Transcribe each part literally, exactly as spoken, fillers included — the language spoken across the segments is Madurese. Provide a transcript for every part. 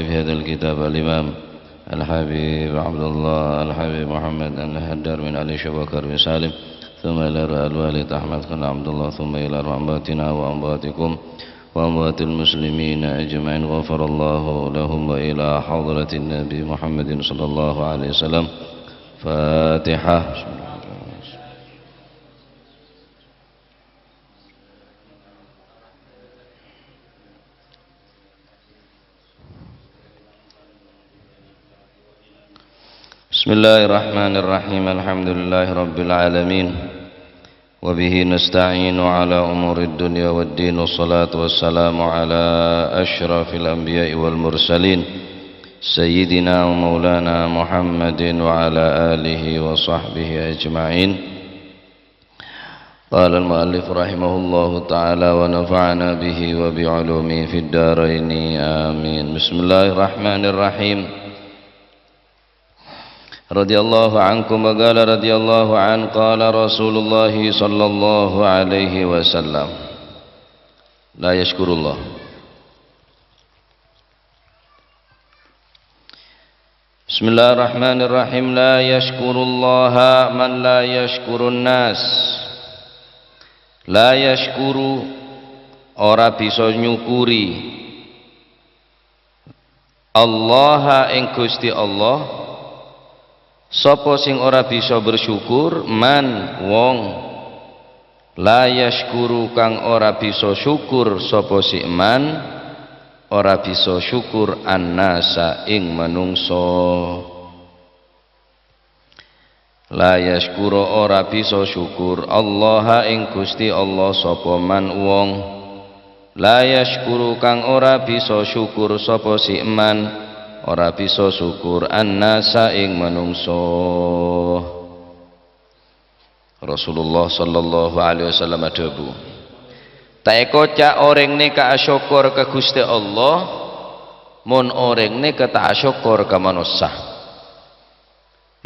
في هذا الكتاب الإمام الحبيب عبد الله الحبيب محمد الهدار من علي شبكر بن سالم، ثم إلى الوالد أحمد خان عبد الله، ثم إلى أرواح أمواتنا وأمواتكم وأموات المسلمين أجمعين، غفر الله لهم، وإلى حضرة النبي محمد صلى الله عليه وسلم. فاتحة. بسم الله الرحمن الرحيم. الحمد لله رب العالمين، وبه نستعين على أمور الدنيا والدين، والصلاة والسلام على أشرف الأنبياء والمرسلين، سيدنا ومولانا محمد وعلى آله وصحبه أجمعين. قال المؤلف رحمه الله تعالى ونفعنا به وبعلومه في الدارين، آمين. بسم الله الرحمن الرحيم. رضي الله عنكم، وقال رضي الله عنه، قال رسول الله صلى الله عليه وسلم، لا يشكر الله. بسم الله الرحمن الرحيم. لا يشكر الله من لا يشكر الناس. La yashkuru, ora bisa nyukuri, Allaha, ing Gusti Allah, sapa sing ora bisa bersyukur, man, wong. La yashkuru, kang ora bisa syukur sapa si man, ora bisa syukur, annasa, ing manungsa. La yashkuru, ora bisa syukur, Allaha, ing Gusti Allah, sapa man, wong. La yashkuru, kang ora bisa syukur sapa si man, ora bisa syukur, annasa, ing manungsa. Rasulullah sallallahu alaihi wasallam adhâbu, "Ta' èkoca' orèng nèka asokkor ka Ghustè Allah, mon orèng nèka ta' asokkor ka manossa."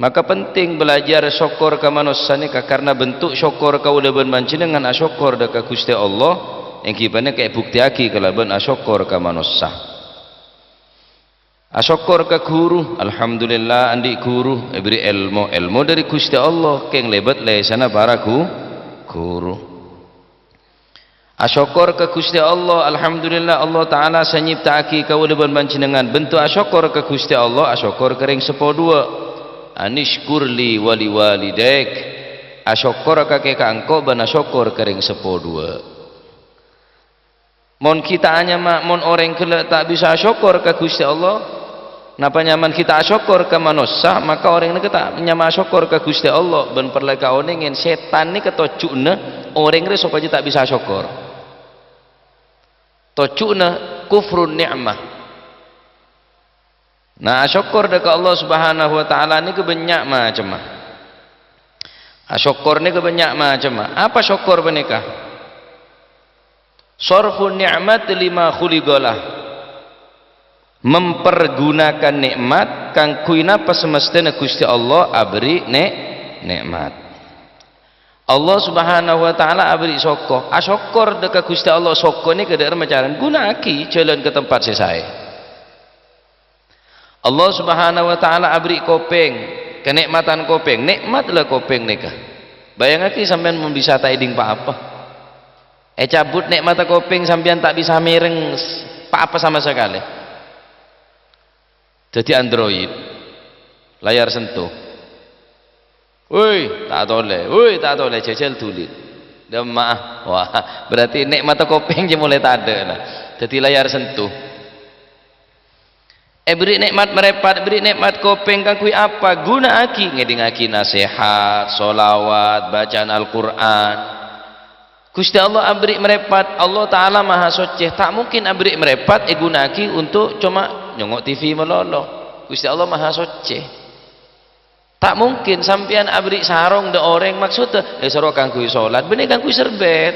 Maka penting belajar sokkor ka manossa nèka, karna bentuk sokkor kaulâ bân panjhennengngan asokkor dâ' ka Ghustè Allah, èngghi panèka èbuktèyaghi kalabân asokkor ka manossa. Asokkor ka ghuru, alhamdulillah, andi' ghuru, èbèrri' èlmo, èlmo dâri Ghustè Allah, kèng lèbât lèsanna para ghu-, ghuru. Asokkor ka Ghustè Allah, alhamdulillah, Allah Ta'ala sè nyipta'aghi kaulâ bân panjhennengngan. Bentuk asokkor ka Ghustè Allah, asokkor ka rèng seppo duwâ'. Anishkur li wa li walidaik. Asokkor kakè ka engko' bân asokkor ka rèng seppo duwâ'. Mon kita anyama, mon orèng ghellâ' ta' bisa asokkor ka Ghustè Allah, napa nyamana kita asokkor ka manossa, maka orèng nèka ta' nyama asokkor ka Ghustè Allah, bân parlè kaonèngè, sètan nèka tojjhuna orèng rè sopajâ ta' bisa asokkor. Tojjhuna kufrun ni'mah. Nah, asokkor dâ' ka Allah Subhanahu wa Ta'ala nèka bânnya' macemma. Asokkor nèka bânnya' macemma. Apa sokkor panèka? Sharfun ni'mat lima khuliqalah. Mempergunakan nikmat kaangghuy napa semestèna Ghustè Allah aberri' ne-, nikmat. Allah Subhanahu wa Ta'ala aberri' soko. Asokkor dâ' ka Ghustè Allah, soko nèka dâ' remma carana. Ghuna'aghi jhâlân ka tempat sè saè. Allah Subhanahu wa Ta'ala aberri' kopèng, kanè'matan kopèng, nè'mat la kopèng nèka. Bâjângaghi sampèyan mon bisa ta' èdhing pa-apa. Ècabut nè'matta kopèng, sampèyan ta' bisa mèreng s-, pa-apa sama sakalè. Dhâddhi Android, layar sentuh. Woi, ta' tolè, woi, ta' tolè, jhâjhâl dhuli. Dâ'emma'a. Wah, berarti nè'matta kopèng jhâ' molaè tadâ' la. Dhâddhi layar sentuh. Èberri' nè'mat marèpat, èberri' nè'mat kopèng kaangghuy apa? Ghuna'aghi, ngèdingngaghi nasèhat, sholawat, bacaan Al-Qur'an. Ghustè Allah aberri' marèpat, Allah Ta'ala Maha Soccè, ta' mungkin aberri' marèpat èghuna'aghi untuk coma nyongngo' T V malolo. Ghustè Allah Maha Soccè. Ta' mungkin sampèyan aberri' sarong dâ' orèng, maksoddhâ, eh, saro kaangghuy sholat, bânnè kaangghuy serbèt.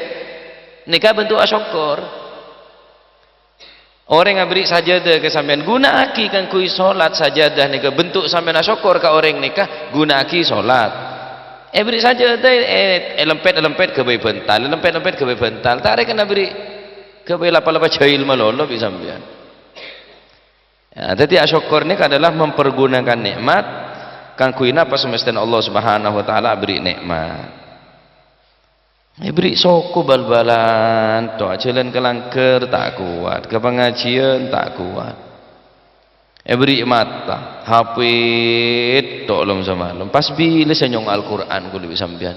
Nèka bentuk asokkor. Orèng aberri' sajâdâ ka sampèyan, ghuna'aghi kaangghuy sholat sajâdâ nèka, bentuk sampèyan asokkor ka orèng nèka, ghuna'aghi sholat. Èberri' sajâdâ, eh, èlempèt-èlempèt ghâbây bântal, èlempèt-èlempèt ghâbây bântal. Ta' rèken aberri' ghâbây la-palapa jhâil malolo bi' sampèyan. Nah, dhâddhi asokkor nèka adalah mempergunakan nikmat kaangghuy napa samastèna Allah Subhanahu wa Ta'ala aberri' nikmat. Èberri' soko bal-balan, to' ajhâlân ka langghâr ta' kowat, ka pangajiân ta' kowat. Èberri' mata, H P to' lom-samalem. Pas bilâ sè nyong Al-Qur'an kulâ bi' sampèyan?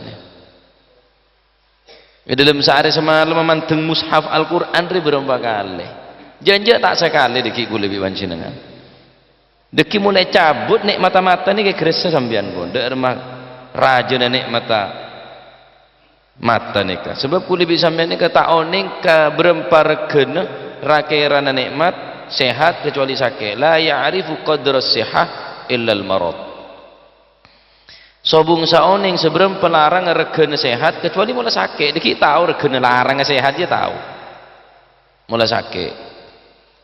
È dâlem saarè samalem mandeng mushaf Al-Qur'an rè bârâmpa kalè? Jhânjhâ' ta' sakalè dhâggi' kulâ bi' panjhennengngan. Dhâggi' molaè cabut nè'matta mata nèka ghâressa sampèyan pon. Dâ'remma rajâna nè'matta mata nèka. Sabâb kulâ bi' sampèyan nèka ta' onèng ka bârâmpa règhâna ra-kèrana nè'mat sehat kacobâli sakè'. La ya'rifu qadras sihah illal marad. Sobung saonèng sabârâmpa larangnga règhâna sehat, kacobâli mola sakè', dhâggi' tao règhâna larangnga sehat, yâ tao. Mola sakè',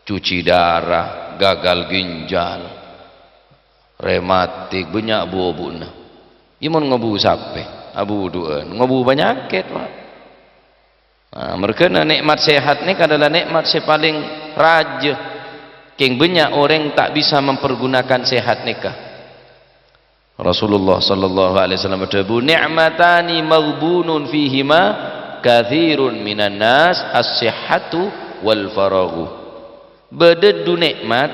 cuci darah, gagal ginjal, rematik, bânnya' bu-obu'na. Yâ mon ngobu sapè, abudu'ân, ngobu panyakèt, Pak. Nah, merghâna nè'mat sehat nèka adalah nè'mat sè palèng rajâ. Kèng bânnya' orèng ta' bisa mempergunakan sehat nèka. Rasulullah sallallahu alaihi wasallam adhâbu, "Ni'matani maghbunun fihima katsirun minan nas, as-sihhatu wal faraghu." Bâdâ du nè'mat,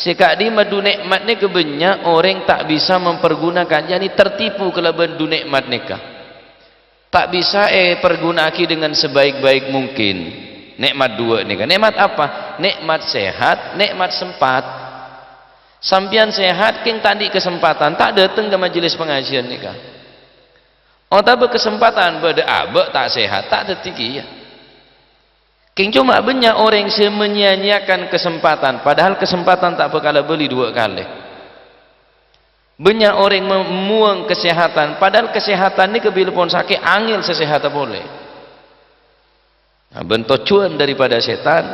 sè ka'dimma du nè'mat nèka bânnya' orèng ta' bisa mempergunakan, ya'ni tertipu kalabân du nè'mat nèka. Ta' bisa èparguna'aghi dengan sebaik-baik mungkin. Nè'mat duwâ' nèka. Nè'mat apa? Nè'mat sehat, nè'mat sempat. Sampèyan sehat, kèng ta' andi' kasempatan, ta' dâteng ka majelis pangajiân nèka. Otabâ kasempatan bâdâ abâ' ta' sehat, ta' dhâddhi kèya. Kèng coma bânnya' orèng sè menya-nyeakan kasempatan, padahal kasempatan ta' bhâkal abâli duwâ' kalè. Bânnya' orèng me-, mowang kasehatan, padahal kasehatan nèka bilâ pon sakè' angèl sè sehatta polè. Nah, bân tojjhuwân daripada sètan,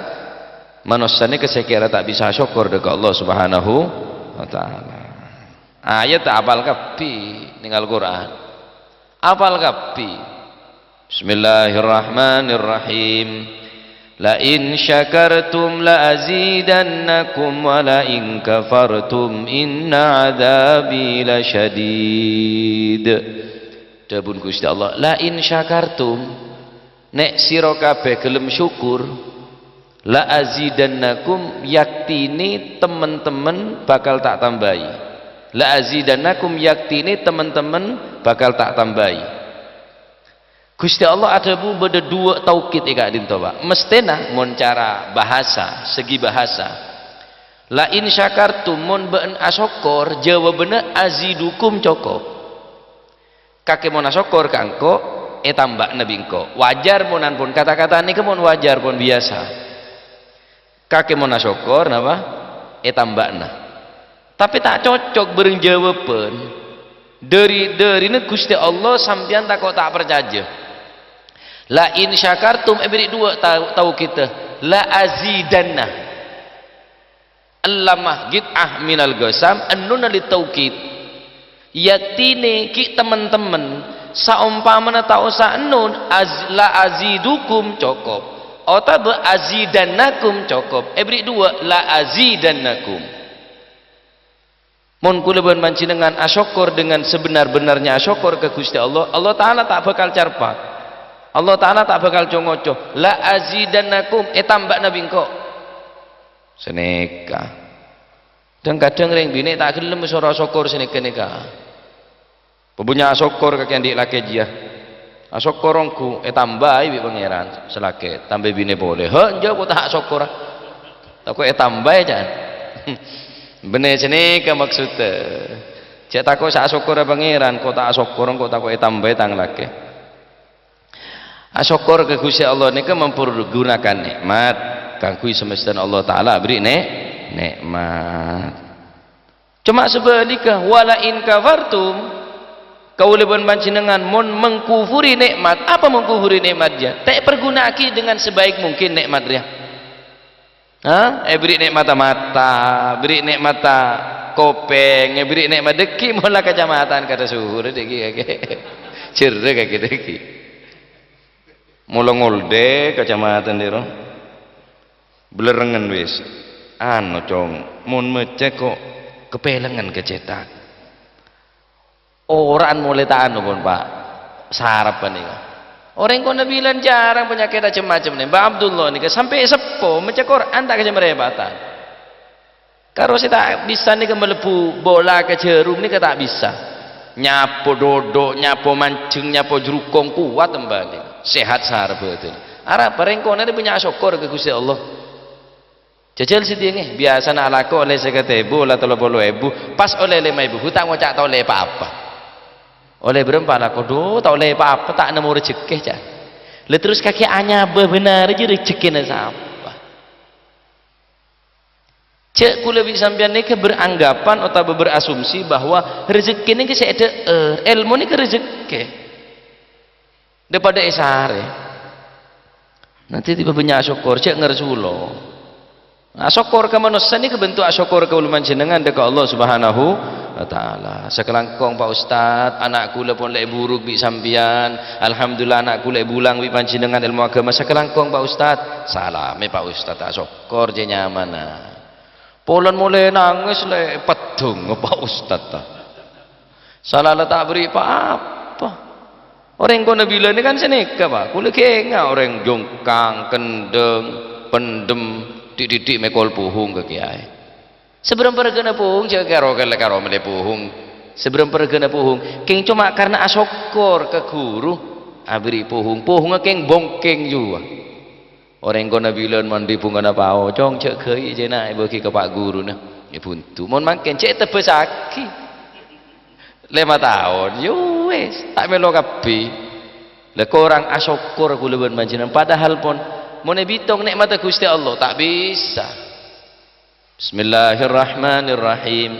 manossa nèka sè kèra ta' bisa asokkor dâ' ka Allah Subhanahu wa Ta'ala. Ayat ta' apal kabbhi neng Al-Qur'an. Apal kabbhi. Bismillahirrahmanirrahim. "La in syakartum la azidannakum wa la in kafartum inna adzabi lasyadid." Dhâbuna Ghustè Allah, "La in syakartum," nè' sira kabbhi ghellem sokkor, "la azidannakum," yaktinè temen-temen bhâkal ta' tambâi. "La azidannakum," yaktinè temen-temen bhâkal ta' tambâi. Ghustè Allah adhâbu bâdâ duwâ' taukid è ka'dinto, Pak. Mesthèna, mon cara bahasa, segi bahasa, "La in syakartum," mon bâ'na asokkor, jâwâbânna "azidukum," cokop. Kakè mon asokkor ka engko', ètambâ'âna bi' engko'. Wajar mon ampon, kata-kata nèka mon wajar, pon biyasa. Kakè mon asokkor, napa? Ètambâ'âna. Tapè ta' cocok bhâreng jâwâbhân. Dhâri-dhârina Ghustè Allah sampèyan tako' ta' parcajâ. "La in syakartum," èberri' duwâ' ta-, taukiddhâ. "La azidanna." Allamah qit'ah minal qasam, annuna litaukid. Yaktinè ghi' temen-temen, saompamana ta' osa annun, az-, "La azidukum," cokop. Otabâ "azidannakum," cokop. Èberri' duwâ', "La azidannakum." Mon kaulâ bân panjhennengngan asokkor dengan sebenar-benarnya asokkor ka Ghustè Allah, Allah Ta'ala ta' bhâkal carpak. Allah Ta'ala ta' bhâkal co-ngoco. "La azidannakum," ètambâ'âna bi' engko'. Sanèka. Dhâng-kadhâng rèng binè' ta' ghellem soro asokkor sanèka-nèka. Pabunnya asokkor ka kè andi' lakè jiyâ. Asokkor ongghu ètambâi bi' Pangèran salakè, tambâi binè polè. Hè, enjâ' ko' ta' asokkora. Tako' ètambâi, ca'na. Bânnè sanèka maksoddhâ. Jhâ' tako' sè asokkora Pangèran, ko' ta' asokkor, ko' tako' ètambâi tang lakè. Asokkor ka Ghustè Allah nèka mempergunakan nè'mat kaangghuy samastèna Allah Ta'ala aberri' nè-, nè'mat. Coma sabhâligghâ, "Wa la in kafartum," kaulâ bân panjhennengngan mon mengkufuri nè'mat, apa mengkufuri nè'mat jiyâ? Ta' èparguna'aghi dengan sebaik mungkin nè'mat rèya. Ha? Èberri' nè'matta mata, berri' nè'matta kopèng, èberri' nè'mat dhâggi' mola kacamatan kadâ' sohor dhâggi', kakè. Jhârrâ kakè dhâggi'. Mola ngoldhâ kacamatan dhiro. Blerrengngen wis. Anu, Cong, mon maca kok kapelengan ka cètak. Ora'an molaè ta' anu pon, Pa'. Sarep panèka. Orèng kona bilân jhârâng panyakèt cem-macem nè. Mbah Abdullah nèka sampè' seppo maca Qur'an ta' kèjhâ' marèpatan. Karo sè ta' bisa nèka malebbu bola ka jhârum nèka ta' bisa. Nyapo dodok, nyapo manjheng, nyapo jrukong kowat embhâna. Sehat sara bhâdhân. Arapa rèng kona rè bânnya' sokkor ka Ghustè Allah. Jhâjhâl sè dhiyâ ngè, biyasana alako ollè sèket èbu, la tello polo èbu, pas ollè lèma èbu, ghu ta' ngoca' ta' ollè pa-apa. Ollè bârâmpa alako, dhu, ta' ollè pa-apa, ta' nemmo rejekkè, ca'. La terros kakè anyabâ bhender jâ rejekkèna sapa? Jhâ' kaulâ bi' sampèyan nèka beranggapan otabâ berasumsi bahwa rejekkè nèka sè èdhâ'âr, èlmo nèka rejekkè. Dâ-padâ èsarè. Nanti tiba bânnya' asokkor, jhâ' ngarsulo. Asokkor ka manossa nèka bentuk asokkor kaulâ panjhennengngan dâ' ka Allah Subhanahu wa Ta'ala. Sakalangkong, Pa' Ustad, ana' kaulâ pon la èburuk bi' sampèyan. Alhamdulillah, ana' kaulâ èbulang bi' panjhennengngan èlmo agama. Sakalangkong, Pa' Ustad. Salamè, Pa' Ustad, asokkor jâ nyamana. Polana molaè nangès la èpeddhung, Pa' Ustad, ta. Sala la ta' aberri' pa-apa. Orèng kona bilân kan sanèka, Pa'. Kaulâ kènga' orèng jongkang, kendhâng, pendem, dhi'-dhi'-dhi' mèkol pohong ka kèyaè. Sabârâmpa règhâna pohong, jhâ' karo kèlè karo mellè pohong. Sabârâmpa règhâna pohong, kèng coma karna asokkor ka ghuru, aberri' pohong. Pohongnga kèng bhungkèng jhuwâ. Orèng kona bilân mon dhi' bhungkana pao, Cong, jhâ' ghâi' jâna èbâgi ka pa' ghuruna. Èbhundu. Mon mangkèn, jhâ' ètebbhâsaghi. Lèma taon, ya wis, ta' mèlo kabbhi. La korang asokkor kaulâ bân panjhennengngan, padahal pon, mon èbitong nè'matta Ghustè Allah, ta' bisa. Bismillahirrahmanirrahim.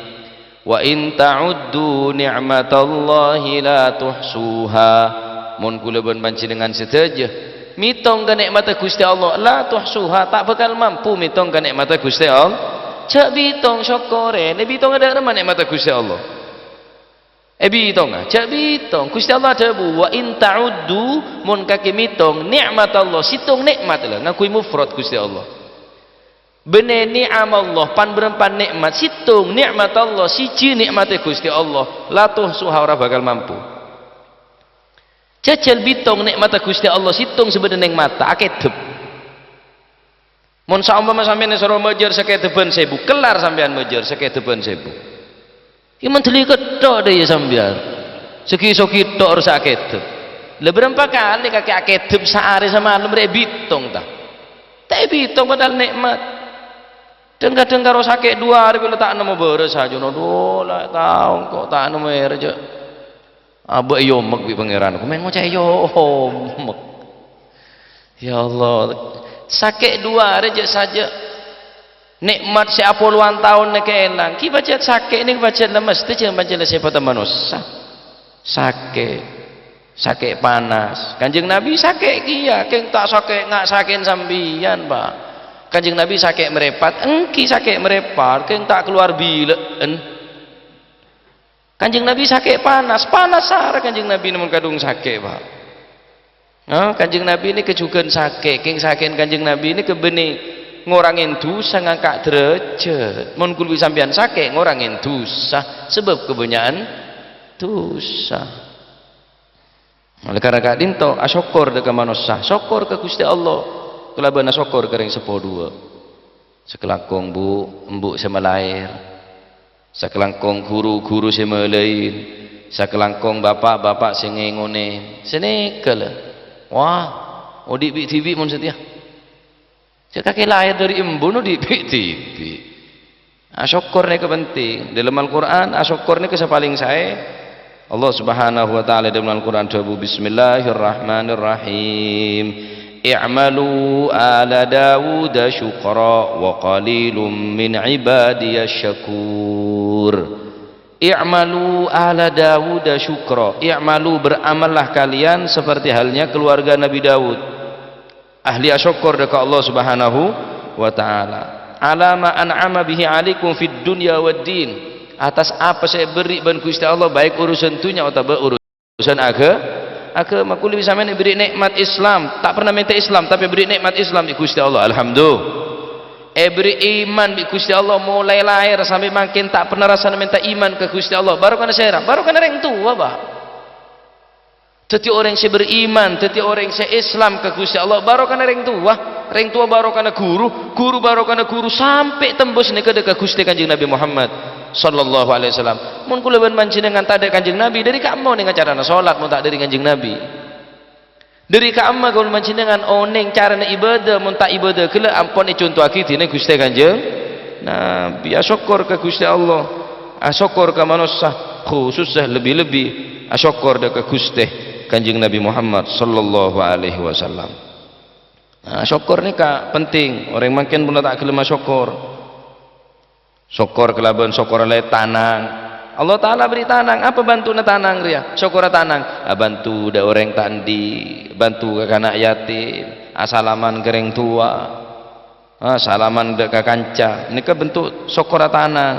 "Wa in ta'uddu ni'matallahi la tuhsuha." Mon kaulâ bân panjhennengngan sadhâjâ mètong ka nè'matta Ghustè Allah, la tuhsuha, ta' bhâkal mampu mètong ka nè'matta Ghustè Allah. Jhâ' bitong sokkorè, nè bitong adâ' remma nè'matta Ghustè Allah. Èbitonga, jhâ' bitong. Ghustè Allah adhâbu, "Wa in ta'uddu," mon kakè mètong, "ni'matallah," sèttong nè'mat la, ngangghuy mufrad Ghustè Allah. Bânnè ni'amallah, pan-bârâmpan nè'mat, sèttong ni'matallah, sèjhi nè'matta Ghustè Allah, la tuhsuha, ora bhâkal mampu. Jhâjhâl bitong nè'matta Ghustè Allah, sèttong sè bâdâ neng mata, akèdhep. Mon saompama sampèyan èsoro majâr sakèdhebbhân sèbu, kellar sampèyan majâr sakèdhebbhân sèbu. Yâ, mandhâli ketthok dâ' iyâ sampèyan. Sagi-sagi tok arassa akèdhep. La bârâmpa kalè kakè akèdhep saarè samalem rè bitong, ta? Ta' èbitong padahal nè'mat. Dhâng-kadhâng karo sakè' dhu arè bilâ ta' nemmo bârâs sajân. Adhu, la tao engko' ta' nemmo èrè, jhâ'. Abâ' èyomek bi' Pangèran. Kok mèng ngoca' èyomek. Ya Allah, sakè' dhu arè jhâ' sajâ. Nè'mat sè apolowan taon nèka èlang. Ghi' pajhât sakè' nèka pajhât la mesthè jhâ' pancèn la sèpatta manossa. Sakè'. Sakè' panas. Kanjeng Nabi sakè' kèya, kèng ta' sakè' nga' sakè'en sampèyan, Pa'. Kanjeng Nabi sakè' marèpat, èngghi sakè' marèpat, kèng ta' kalowar bilâ'en. Kanjeng Nabi sakè' panas, panas sara Kanjeng Nabi mon kadhung sakè', Pa'. Nah, Kanjeng Nabi nèka jhughân sakè', kèng sakè'en Kanjeng Nabi nèka bânnè ngorangè dhusa, ngangka' dârâjhât. Mon kaulâ bi' sampèyan sakè', ngorangè dhusa, sabâb kabânnya'an dhusa. Olè karana ka'dinto, asokkor dâ' ka manossa, sokkor ka Ghustè Allah, kalabân asokkor ka rèng seppo dhuwâ'. Sakalangkong bu', embu' sè malaèr, sakalangkong ghuru-ghuru sè malaèn, sakalangkong bapa'-bapa' sè ngèngonè, sanèka la. Wah, odi' bi'-dhibi' mon satèya. Sè kakè laèr dâri embu no dhibi'-dhibi'. Asokkor nèka penting. Dâlem Al-Qur'an, asokkor nèka sè palèng saè. Allah Subhanahu wa Ta'ala dâlem Al-Qur'an dhâbu, "Bismillahirrahmanirrahim. I'malu ala Dawuda syukra wa qalilum min ibadiyasy syakur." "I'malu ala Dawuda syukra." I'malu, beramallah kalian seperti halnya keluarga Nabi Daud. Ahli asokkor dâ' ka Allah Subhanahu wa Ta'ala. "Ala ma an'ama bihi alaikum fid dunya wad din." Atas apa sè èberri' bân Ghustè Allah, baik urusan dhunnya otabâ urusan agha-, aghâma. Kaulâ bi' sampèyan èberri' nè'mat Islam, ta' pernah mènta Islam, tapè èberri' nè'mat Islam bi' Ghustè Allah. Alhamdulillah. Èberri' iman bi' Ghustè Allah, molaè lahèr sampè' mangkèn ta' pernah rassana mènta iman ka Ghustè Allah. Barokana sèra? Barokana rèng towa, Pak. Dhâddhi orèng sè beriman, dhâddhi orèng sè Islam ka Ghustè Allah, barokana rèng towa. Rèng towa barokana ghuru, ghuru barokana ghuru, sampè' tembus nèka dâ' ka Ghustè Kanjeng Nabi Muhammad sallallahu alaihi wasallam. Mon kaulâ bân panjhennengngan tadâ' Kanjeng Nabi, dâri ka'emma onèngnga carana solat mon ta' dâri Kanjeng Nabi? Dâri ka'emma kaulâ panjhennengngan onèng carana ibadah, mon ta' ibadah ghellâ' ampon ècontowaghi dina Ghustè Kanjeng Nabi? Asokkor ka Ghustè Allah, asokkor ka manossa, khusussa lebbi-lebbi asokkor dâ' ka Ghustè Kanjeng Nabi Muhammad sallallahu alaihi wasallam. Nah, sokkor nèka penting. Orèng mangkèn pola ta' ghellem asokkor. Sokkor kalabân sokkor laè tanang. Allah Ta'ala beri tanang. Apa bantuna tanang rèya? Sokkorra tanang. Abânto dâ' orèng ta' andi', bânto ka kana' yatim, asalaman ka rèng towa, ah, salaman dâ' ka kanca. Nèka bentuk sokkorra tanang.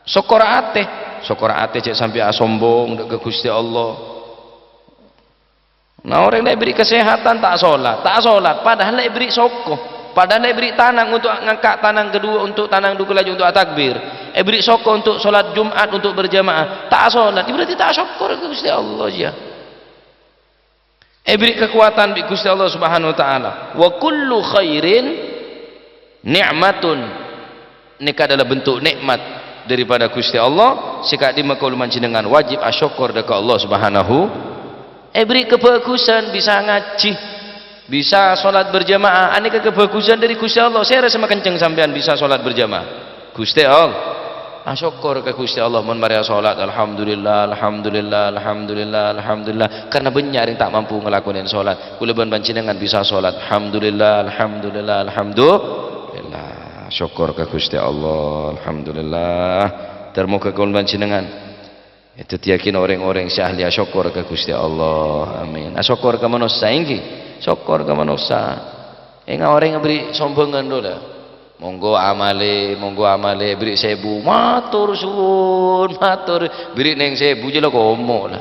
Sokkorra atè. Sokkorra atè cè' sampè' asombong dâ' ka Ghustè Allah. Nah, orèng la èberri' kasèhatan ta' solat, ta' solat, padahal la èberri' soko, padahal la èberri' tanang untuk ngangka' tanang kedua, untuk tanang dhu kalaju untuk atakbir, èberri' soko untuk solat Jumat untuk berjamaah, ta' solat, berarti ta' sokkor ka Ghustè Allah, ya. Èberri' kakowadhân bi' Ghustè Allah Subhanahu wa Ta'ala. Wa kullu khairin ni'matun. Nèka adalah bentuk nikmat daripada Ghustè Allah, sè ka'dimma kaulâ panjhennengngan wajib asokkor dâ' ka Allah Subhanahu. Èberri' kabhâghusân bisa ngajhi, bisa solat berjamaah, anèka kabhâghusân dâri Ghustè Allah. Sèra sè makenjheng sampèyan bisa solat berjamaah? Ghustè Allah. Asokkor ka Ghustè Allah mon marèya solat, "Alhamdulillah, alhamdulillah, alhamdulillah, alhamdulillah." Karena bânnya' orèng ta' mampu ngalakonè solat. Kaulâ bân panjhennengngan bisa solat. "Alhamdulillah, alhamdulillah, alhamdulillah." Sokkor ka Ghustè Allah. Alhamdulillah. Ter moghâ kaulâ panjhennengngan èdhâddhiyâghi orèng-orèng sè ahli asokkor ka Ghustè Allah. Amin. Asokkor ka manossa, èngghi. Sokkor ka manossa. Ènga' orèng èberri' sombhângan dhu, la. Mongghu amalè, mongghu amalè, èberri' sèbu. Mator suwun, mator. Berri' neng sèbu jâ la komo', la.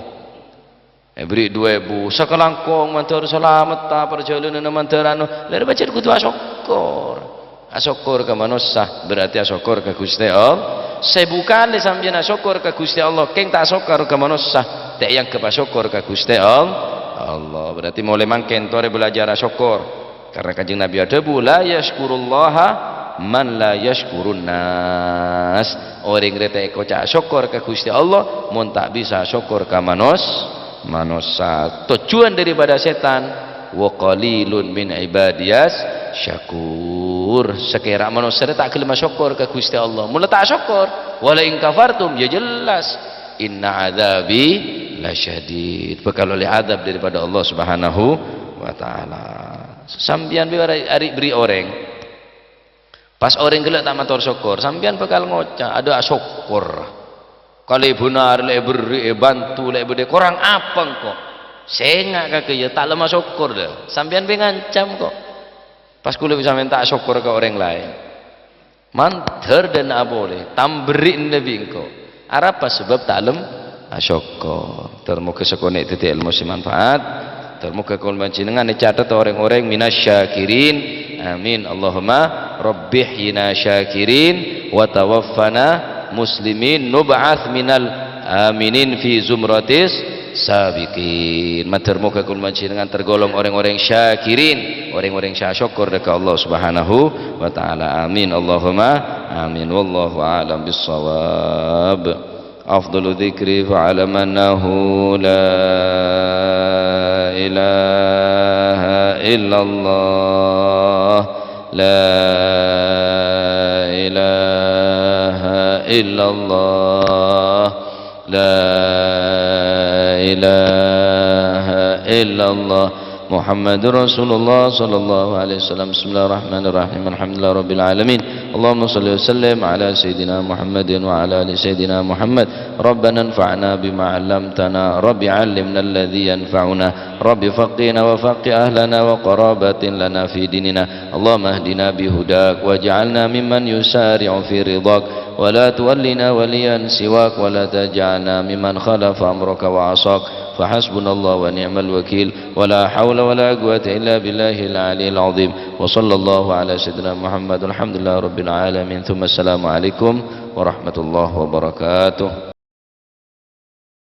Èberri' du èbu. Sakalangkong mandhâr salametta parjhâlânanna mandhâr anu. La, rè pajhât kodhu asokkor. Asokkor ka manossa, berarti asokkor ka Ghustè Allah. Sèbu kalè sampèyan asokkor ka Ghustè Allah, kèng ta' asokkor ka manossa, ta' èangghep asokkor ka Ghustè Allah. Allah. Berarti molaè mangkèn torè bhâlâjhâr asokkor. Karena Kanjeng Nabi adhâbu, "La yaskurullaha man la yaskurun nas." Orèng rè ta' èkoca' sokkor ka Ghustè Allah, mon ta' bisa sokkor ka manos-, manossa. Tojjhuwân daripada sètan, "Wa qalilun min ibadiyas syakur." Sakèra manossa rè ta' ghellem asokkor ka Ghustè Allah. Mon la ta' asokkor, "Wa la in kafartum," ya jelas, "inna adzabi lasyadid." Bhâkal ollè adzab daripada Allah Subhanahu wa Ta'ala. Sampèyan bi' arè', arè' berri' orèng. Pas orèng ghellâ' ta' mator sokkor, sampèyan bhâkal ngoca', "Adhu, asokkor. Kalèbunna arè' la èberri', èbhânto, la èbâdâ, korang apa engko'? Sènga' kakè, ya, ta' lem asokkor, la. Sampèyan bhâi ngancam, ko'." Pas kaulâ bisa mènta sokkor ka orèng laèn. Mandhâr dâ' enna' polè, tamberri' Nabi engko'. Arapa? Sabâb ta' lem asokkor. Ter moghâ sakonè' dhâddhi èlmo sè manfaat. Ter moghâ kaulâ panjhennengngan ècatet orèng-orèng minasy syakirin. Amin. Allahumma rabbihyina syakirin wa tawaffana muslimin, nub'ats minal aminin fi zumratis sabiqin. Mandhâr moghâ kaulâ panjhennengngan tergolong orèng-orèng syakirin, orèng-orèng sè asokkor dâ' ka Allah Subhanahu wa Ta'ala. Amin. Allahumma amin. Wallahu a'lam bissawab. Afdalu dzikri fa'lam annahu la ilaha illallah. La ilaha illallah. La ilaha illallah. Muhammadur Rasulullah sallallahu alaihi wasallam. Bismillahirrahmanirrahim. Alhamdulillahi rabbil alamin. Allahumma shalli wa sallim ala sayyidina Muhammadin wa ala ali sayyidina Muhammad. Rabbana anfa'na bima 'allamtana. Rabbi 'allimna alladzi yanfa'una. Rabbi faqqihna wa faqqih ahlana wa qarabatin lana fi dinina. Allahumma ihdina bihudak waj'alna mimman yusari'u fi ridhak. Wa la tuwallina waliyan siwak wa la taj'alna mimman khalafa amraka wa 'asak. فحسبنا الله ونعم الوكيل، ولا حول ولا قوة إلا بالله العلي العظيم. وصلى الله على سيدنا محمد، والحمد لله رب العالمين، ثم السلام عليكم ورحمة الله وبركاته.